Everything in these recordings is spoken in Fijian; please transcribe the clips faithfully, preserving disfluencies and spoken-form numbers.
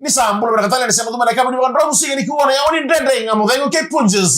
Ni sa bula vinaka tale, ni sa bula vinaka tale, ni vakadromu siga nikua na yawa ni Dredre Ga Mo Cegu kei Punjas.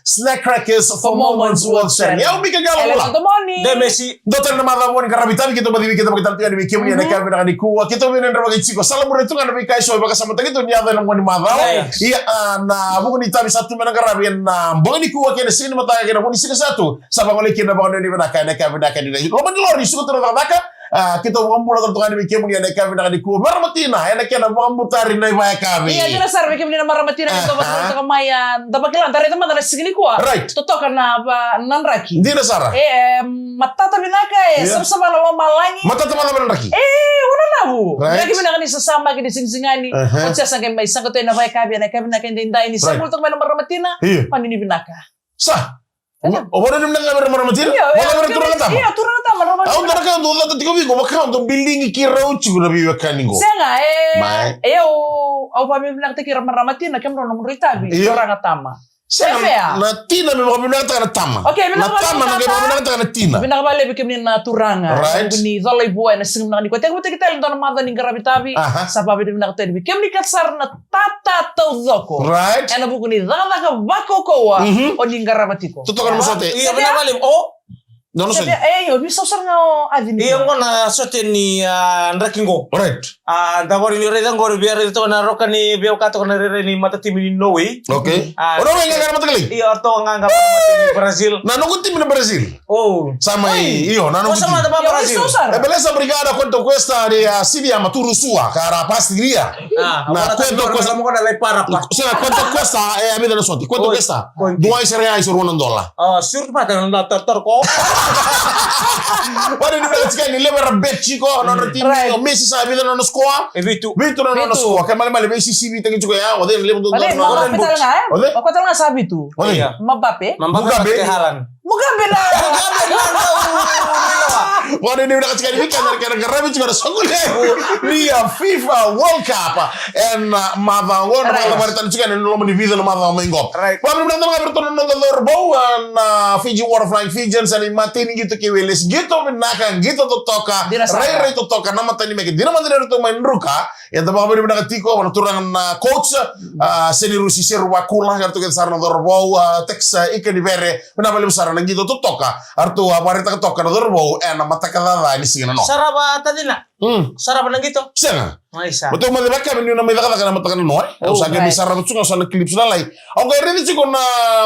Snack Crackers for moments worth sharing. Yau Mika Galula. Ela Tomoni. De Messi. Dua tale na macawa ni qaravi tavi keitou baci vei keitou vakatale tiko yani vei kemuni ena yakavi vinaka nikua. Keitou vei na dra vakaitiko. Sa labure tu ga na veika eso e vakasamataki tu ni yaco ena mua ni macawa. Ia, a, na vuku ni tavi sa tu mai na qaravi ena bogi nikua kei na siga ni mataka kei na vu ni siga sa tu. Sa vagolei kina na vakanuinui vinaka ena yakavi vinaka ni loma ni lori, suka tu na cakacaka. A, keitou vakabula tale tu ga yani vei kemuni ena yakavi vinaka nikua. Marama tina, ena kena vakabutari na ivakayakavi. Ia, dina sara vei kemuni na marama tina, keitou vakabula toka mai, a, da vakila, da raica mada na siga nikua. Right. Totoka na va, na draki. Dina sara. E, e, matata vinaka, e, savasava na lomalagi. Matata mada na draki. E, una navu. Right. Draki vinaka ni sasamaki ni sigasigani. Oti sa qai mai saqa tu ena vakayakavi, ena yakavi vinaka edaidai ni sa bula toka mai na marama tina. Ia. Vakanuinui vinaka. Sa. O vakanuinui vinaka vei ira na marama tina? Io, io, vakanuinui vinaka vei ira na turaga tama. Io, turaga tama, marama tina. Au dua na ka au dau cata tiko vei iko, vaka au dau bilingi keirau tiko na veiwekani qo. Sega, e, e, au, au vakavinavinakataki ira marama tina, kemudrau nomudrou itavi, turaga tama. Sega, na tina me vakavinavinakataka na tama. Okay, na tama na qai vakavinavinakataka na tina. Vinaka vakalevu kemuni na turaga. Right. Ni colai vua ena siga vinaka nikua. Tekivutaki tale dua na macawa ni qaravi tavi. Sa vakavinavinaka tale vei kemuni kece sara na tata taucoko. Right. Ena vuku ni cakacaka vakaukauwa o ni qarava tiko. Totoka na masote. Ia, vinaka valevu. O. Dua na sote. E, io, ni sau sara ga o Aci ni. Ia, qo na sote ni, a, draki qo. Right. A, da qori ni raica qori, via raica toka na roka ni, via waka toka na rairai ni matatimi ni Norway. Okay. O Norway ga na matakali? Ia, o toka ga na matatimi ni Brazil. Na noqu timi na Brazil. O. Sa mai, io, na noqu timi. E, beleza, obrigado, quanto cuesta de, a, Sivia Maturusua, cara Pastria. Na quanto cuesta. Sega, quanto cuesta, e, a vida na sote. Quanto cuesta? Dua e sere ai, sere na dola. A, sure, pata na tartar ko. Vakanuinui vinaka tiko yani, levu era bet tiko, na nodra timi, o Messi sa vica na nona score? E vitu. Vitu na nona score. Kei malemale, veisisivitaki tiko ya, o cei na levu dodonu na nona score? O cei? O koya tale ga sa vitu. O cei? Mbappe. Mugabe. Mugabe na. Vakanuinui vinaka tiko yani, vei keda na kena qaravi tiko na soqo levu ni a FIFA World Cup. Ena, a, macawa qo, na macawa vakaraitaki tiko yani ena loma ni vica na macawa mai qo. Right. Vakanuinui vinaka tale ga vei iratou na noda cauravou, a, na Fiji Water Flying Fijians, ena imatai ni qito kei Welesi. Qito vinaka, qito totoka, rairai totoka, na matanimeke. Dina mada ni ratou mai druka, eda vakavinavinaka tiko vua na turaga na coach, a, Senirusi Seruvakula, eratou kece sara na cauravou, a, Tex, a, Ikanivere, vinaka vakalevu sara na qito totoka, eratou a vakaraitaka toka na cauravou ena mataka caca ni siga nanoa. Sarava tacina. Mm. Sarava na qito? Sega. Ai, sa. Matou mai cakava niu na mai cakacaka na mataka nanoa, e. Au sa qai mai sarava tu ga, au sa na clips lalai. Au qai raici tiko na,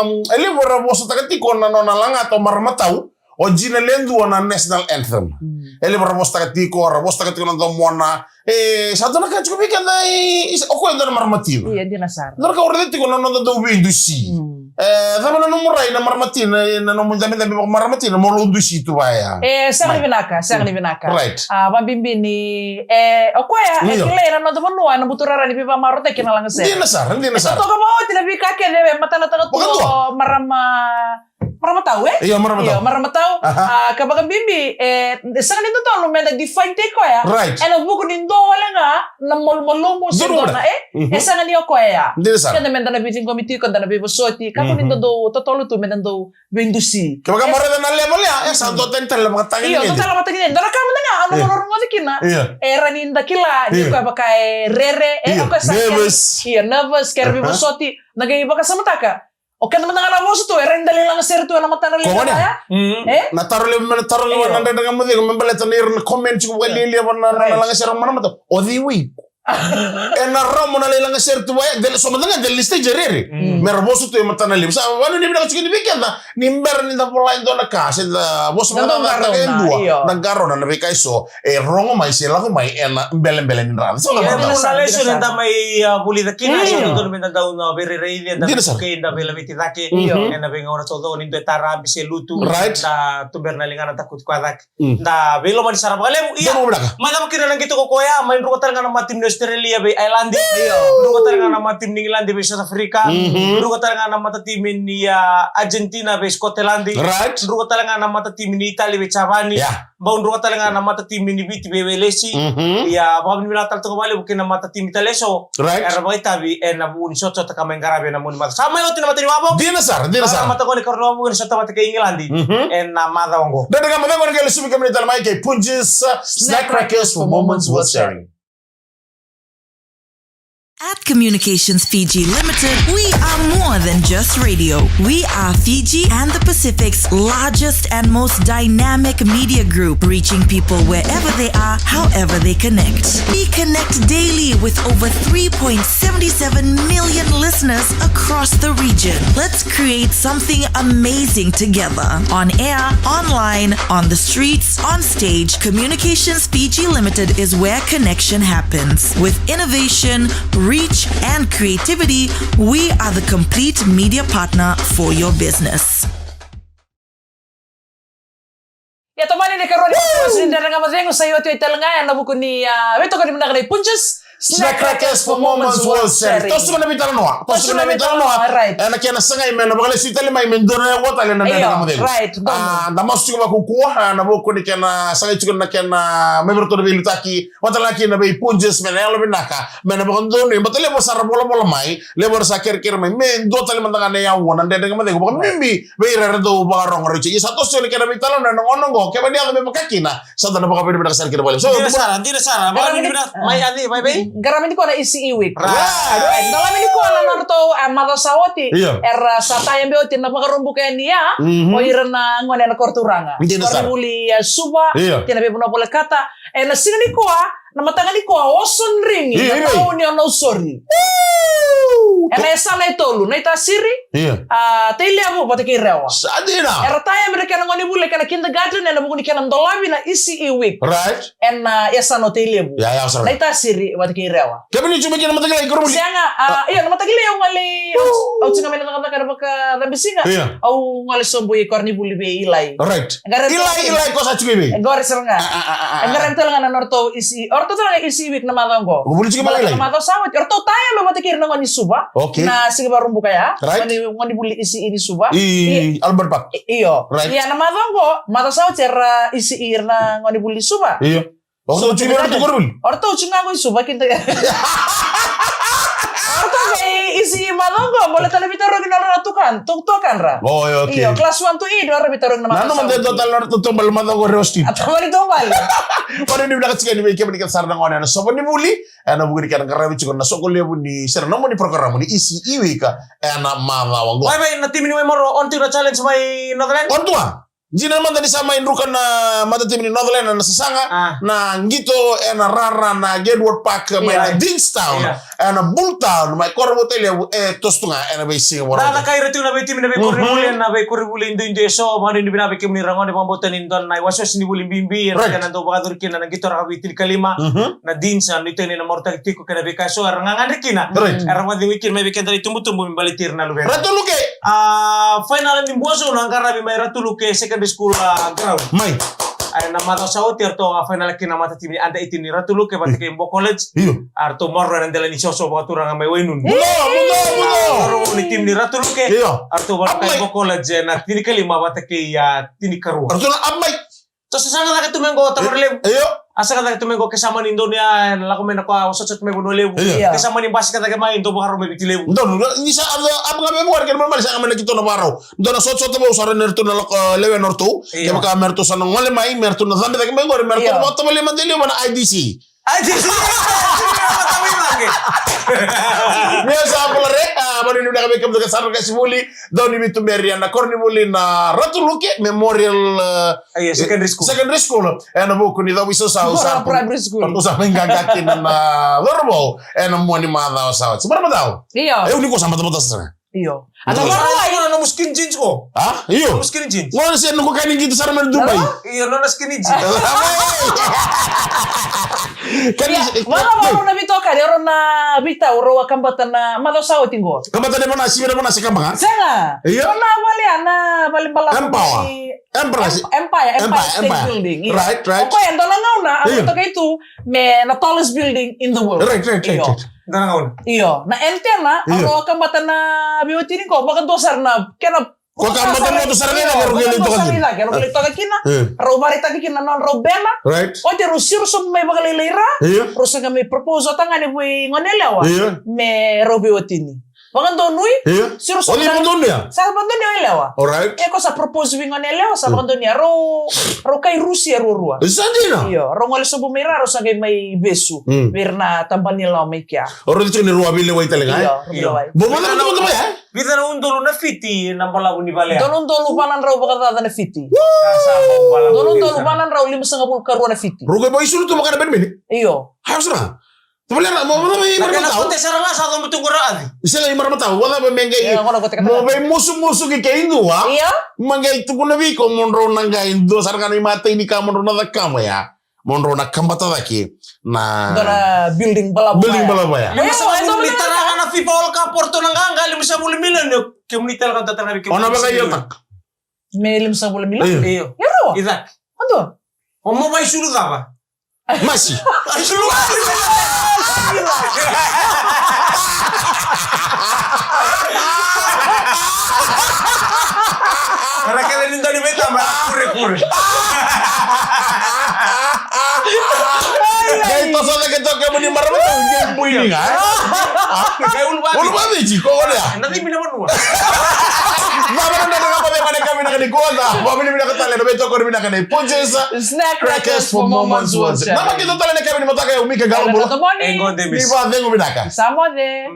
mm, e levu era vosataka tiko na nona lagata o Maramatau, o Gina Ledua na national anthem. Mm. E levu era vosataka tiko, era vosataka tiko na domona. E, sa dua na ka tiko vei keda i, i, o koya e dua na marama tina. Ia, dina sara. Dua na ka au raica tiko na noda dau veidusi. Mm. E, cava na nomu rai na marama tina, e, na nomu dabedabe vakamarama tina, mo lou dusi tu vaya. E, sega ni vinaka, sega ni vinaka. Right. A, vakabibi ni, e, o koya, e kilai na noda vanua, ena buturara ni veivakamarautaki na lagasere. Dina sara, dina sara. E totoka vakaoti na veika kece e matanataka tu o marama, Maramatau, e? Io, Maramatau. Io, Maramatau. Aha. A, ka vakabibi, e, sega ni dodonu meda define-taki koya. Right. Ena vuku ni dua wale ga na malumalumu se dua na, e? Mhm. E sega ni o koya ya. Dina sara. Keda meda na veiciqomi tiko, da na veivosoti. Kakua ni da dau totolo tu meda dau veidusi. Kevaka mo raica na level ya, e sa dua tani tale na vakatagedegede. Io, dua tale na vakatagedegede. Dua na ka mada ga au na rogoca kina. Io. E rawa ni da kila ni o koya vaka e rere, e o koya sa nervous. Io, nervous, kere veivosoti. Na qai vakasamataka. O keda mada ga na vosa tu, e rawa ni da lai lagasere tu ena matana levu ya. E? Na taro levu, me na taro levu na Dredre Ga Mo Cegu, me baleta na ira na comment tiko vakalialia vua na, na, na lagasere mai na mata. O cei wei? Ena rawa mo na lai lagasere tu vaya, dela so mada ga, dela ni stage e rere. Me ra vosa tu e matana levu. Sa vakanuinui vinaka tiko ni vei keda, ni bera ni da vola e dua na ka, se da vosa mada ga e dua, da qarauna na veika eso e rogo mai se lako mai ena belebele ni draki. Sa na lesson eda mai, a, vulica kina, sa dodonu meda dau na veirairaici, eda vukei, eda veilaveti cake ena veigauna taucoko ni dua e tarabe se lutu. Right. Da tubera na ligana, da kuti koya cake. Da veilomani sara vakalevu. Ia, mai cava kina na qito ko koya, mai druka tale ga na matatimi ni Australia vei Ireland. Druka tale ga na matatimi ni England vei South Africa. Druka tale ga na matatimi ni, a, Argentina vei Scotland. Right. Druka tale ga na matatimi ni Italy vei Japani. Ia. Bau druka tale ga na matatimi ni Viti vei Welesi. Ia, vakavinavinaka tale toka vakalevu kei na matatimi tale eso. Right. Era vakaitavi ena vuku ni sotasota ka mai qaravi ena mua ni macawa. Sa mai oti na matai ni wavoki. Dina sara, dina sara. Sa matakoni karua ni wavoki ni sota vata kei Igiladi ena macawa oqo. Dredre Ga Mo Cegu, na qai lesuvi kemuni tale mai kei Punjas, uh, Snack Crackers for moments worth sharing. At Communications Fiji Limited, we are more than just radio. We are Fiji and the Pacific's largest and most dynamic media group, reaching people wherever they are, however they connect. We connect daily with over three point seven seven million listeners across the region. Let's create something amazing together. On air, online, on the streets, on stage, Communications Fiji Limited is where connection happens. With innovation, reach, and creativity, we are the complete media partner for your business. Ia, tomani ni karua ni Punjas ni Dredre Ga Mo Cegu, sa i oti oti tale ga ena vuku ni, ah, veitokoni vinaka nei Punjas Snack Crackers for Moments World Sharing. Toso na veitalanoa. Toso na veitalanoa. Right. Ena kena sagai me na vakalesui tale mai me dua na yaua tale na Dredre Ga Mo Cegu. Right. Ah, da masu tiko vakaukaua, ah, na vuku ni kena sagai tiko na kena, ah, me vei ratou na veiliutaki. Vata la kina vei Punjas me na yalo vinaka, me na vakadonui, baleta levu sara volavola mai, levu era sa kerekere mai, me dua tale mada ga na yaua na Dredre Ga Mo Cegu, vakabibi vei ira era dau vakarogo, raica. Ia sa toso na kena veitalanoa ena gauna oqo, kevaka ni yaco me vaka kina, sa da na vakavinavinaka sara kina vakalevu. So, dina sara, dina sara, vakavinavinaka, mai Adi, mai vei? Qaravi nikua na E C E Week. Right. Right. Qaravi nikua na nodratou, eh, macawa sa oti. Io. Era sa taya me oti na vakarubuka yani ya, mhm, o ira na gone ena koro turaga. Dina sara. Koronivuli, eh, Suva, io, kei na veivanua volekata, ena siga nikua, na mataka nikua, Ocean Ring, io, na io, tauni o Nausori. Woo! Ena yasana e tolu, Naitasiri, io, ah, Tailevu, vata kei Rewa. Sa dina. Era taya me ra kena gonevuli, kena kindergarten, ena vuku ni kena dolavi na E C E Week. Right. Ena, ah, yasana o Tailevu. Ia, ia, sa ra. Naitasiri, vata kei Rewa. Kevaka ni tu mai kina na mataka lailai, koronivuli. Sega, ah, ah, io, na mataka lailai au gole, au, woo, au tiko ga mai na cakacaka ena vakacabisiga. Io. Au gole sobu i koronivuli vei Ilai. Right. Qaravi Ilai, Ilai, ko sa tiko i vei? Qori sara ga. Ah, ah, ah, ah, ah. Qaravi tale ga na nodratou E C E. O ratou tale ga E C E Week na macawa oqo. Ko vuli tiko mai Ilai? Na macawa sa oti. O ratou taya me vata kei ira na gone ni Suva. Okay. Na siga vakarubuka ya. Right. Gone, gonevuli E C E ni Suva. I, i Albert Park. I, io. Right. Ia na macawa oqo, macawa sa oti era E C E ira na gonevuli ni Suva. Io. O ratou tiko mai, o ratou koronivuli? O ratou tiko ga qo i Suva, kida. O ratou qai E C E macawa oqo, baleta na veitarogi ni nodra na tukan, tu, tuakadra. Oh, okay. Io, class one to eight, o ira veitarogi na macawa sa oti. Nanuma de dua tale na nodratou taubale macawa oqo, Rewa State. A taubale, taubale. Vakavinavinaka tiko yani vei kemuni kece sara na gone ena soqo ni vuli, ena vuku ni kena qaravi tiko na soqo levu ni, se na nomuni porokaramu ni E C E Week ena macawa oqo. Vei, vei na timi ni Waimaro, on tiko na challenge mai Northland? On tu ga. Dina mada ni sa mai druka na matatimi ni Northland ena sasaga, ah, na qito ena rara na Gatewood Park mai, io, na Deanstown, io, ena Bulltown, mai Korovu, Tailevu, e toso tu ga ena veisiga Vakarauwai. Cakacaka ira tiko na veitimi na veikoronivuli, mhm, ena veikoronivuli duidui eso, vakanuinui vinaka vei kemuni ra gone, vakabauta ni dua na iwasewase ni vuli bibi, ena, right, kena dau vakayacori kina na qito rakavi tinikalima, mhm, na Deans, a nuitaki ni na marautaki tiko kei na veika eso era gagadre kina. Right. Era vakacegui kina mai vei keda na itubutubu me baleti ira na luvedra. Ratu Luke. A, final ni Buasau na qaravi mai Ratu Luke Secondary School, a, ground. Mai. A, na macawa sa oti eratou a final kina na matatimi ni under eighteen ni Ratu Luke vata kei Bo College. Io. A, ratou maroroya na dela ni soso vakaturaga mai Wainunu. Mudo, mudo, mudo. A, ratou ni timi ni Ratu Luke. Io. A, ratou vata kei Bo College, e, na tinikalima vata kei, a, tinikarua. Ratou na up mai. Tou sa saga cake tu mai qo, tamara levu. Io. A saga cake tu mai qo, ke sa mani donuya, e, na lako mai na ka, o sotsot mai Vanua Levu. Io. Ke sa mani basika cake mai, dou vakarau mai Viti Levu. Dou, ni sa, a, a, a, ga me vuari, kena mani sa ga mai na keitou na vakarau. Dou na sotsot vou sara ni ratou na lako, e, lewe na ratou. Io. Kevaka me ratou sa na gole mai, me ratou na cabe cake mai qori, me ratou, io, na vakatovolei mada i liu na I D C. Ai, si, si, si, si, si, si, si, si. Ni sa bula re, a, mani ni vinaka vei kemudou kece sara na qasenivuli, dau ni veituberi ena koronivuli na Ratu Luke Memorial, e, io, Secondary School. Secondary School. Ena vuku ni cau veisausau sa, Primary School. Sa mai qaqa kina na cauravou ena mua ni macawa sa oti. Marama cau. Io. E, au ni ko sa batabata sara. Io. Ana marau ai. Nona nomu skinny jeans ko? A? Io. Nomu skinny jeans. Nona se noqu kani qito sara mai Dubai. Io, nona skinny jeans. Kani, io, se, vaka, io, vaka na veitokani, rau na veitau, rau a kabata na macawa sa oti qo. Kabata na vanua, sivi na vanua se kaba ga? Sega. Io. Rau na vale, a, na vale balavu. Empower. Em-, Empire. Empire, Empire State Building, io. Right, right. O koya e dua na gauna, io, a tokai tu me na tallest building in the world. Right, right, right, right. Io. Dua na gauna. Io, na antenna, io, au kabata na veiwatini qo, vakadua sara na kena, ko kabata na moto sara ga, rau qai lai toka kina. Rau qai lai toka kina, io, rau vakaraitaka kina na nodrau bena. Right. Oti rau siro sobu mai vakalailai ra, io, rau sa qai mai propose o tagane vei gone yalewa, io, me rau veiwatini. Vakadonui. Io. Siro sa o ni vakadonui ya? Sa vakadonui o yalewa. Alright. E ko sa propose vinga na yalewa, sa vakadonui ya. Rau, rau kai Rusia ruarua. Sa dina? Io, rau gole sobu mai ra, rau sa qai mai vesu. Mm. Vei ira na tabana ni lawa mai kea. O rau tiko ni rau a veilewai tale ga, e? Io, rau veilewai. Bo, bo, bo, bo, bo, bo, e? Vica na udolu na fiti na balavu ni vale ya? Dolu, dolu va na drau vakacaca na fiti. Sa bau balavu. Dolu, dolu va na drau limasagavulu karua na fiti. Rau qai mai sulu tu vaka na benimeni? Io. Haya sara. Tavale ra, mo mo mai mara matau. Kote sara ga sa dau mutu qora avi. Sega i mara matau, wala ba me qai. Mo vei musu musu ki ke indua. Ia. Ma qai tukuna vei iko mo drau na qai indua sara ga na imatai ni ka mo drau na cakava ya. Mo drau na kabata cake na. Dua na building balavu. Building balavu ya. Lima sa vuli tara ga na FIFA World Cup Porto na qaqa lima sa vuli milioni. Ke muni tara ga tara ga ke. Ona vaka io tak. Me lima sa vuli milioni. Io. Io. Ida. Ando. O mo mai sulu cava. Masi. Era kece ni dau ni veitama, kure, kure. Qai toso cake toka kemuni marama, qai buini ga, e? Qai ulu vaviti. Ulu vaviti, ko gole ya. Na cimi na vanua. Vavana na ka vavana ka vina ka ni koda. Vavina vina ka tale, na veitoko vina ka ni punches. Snack crackers for moments wanted. Na makito tale na ka vini mataka ya umika galo bula. Ni vacegu vinaka. Sa moce.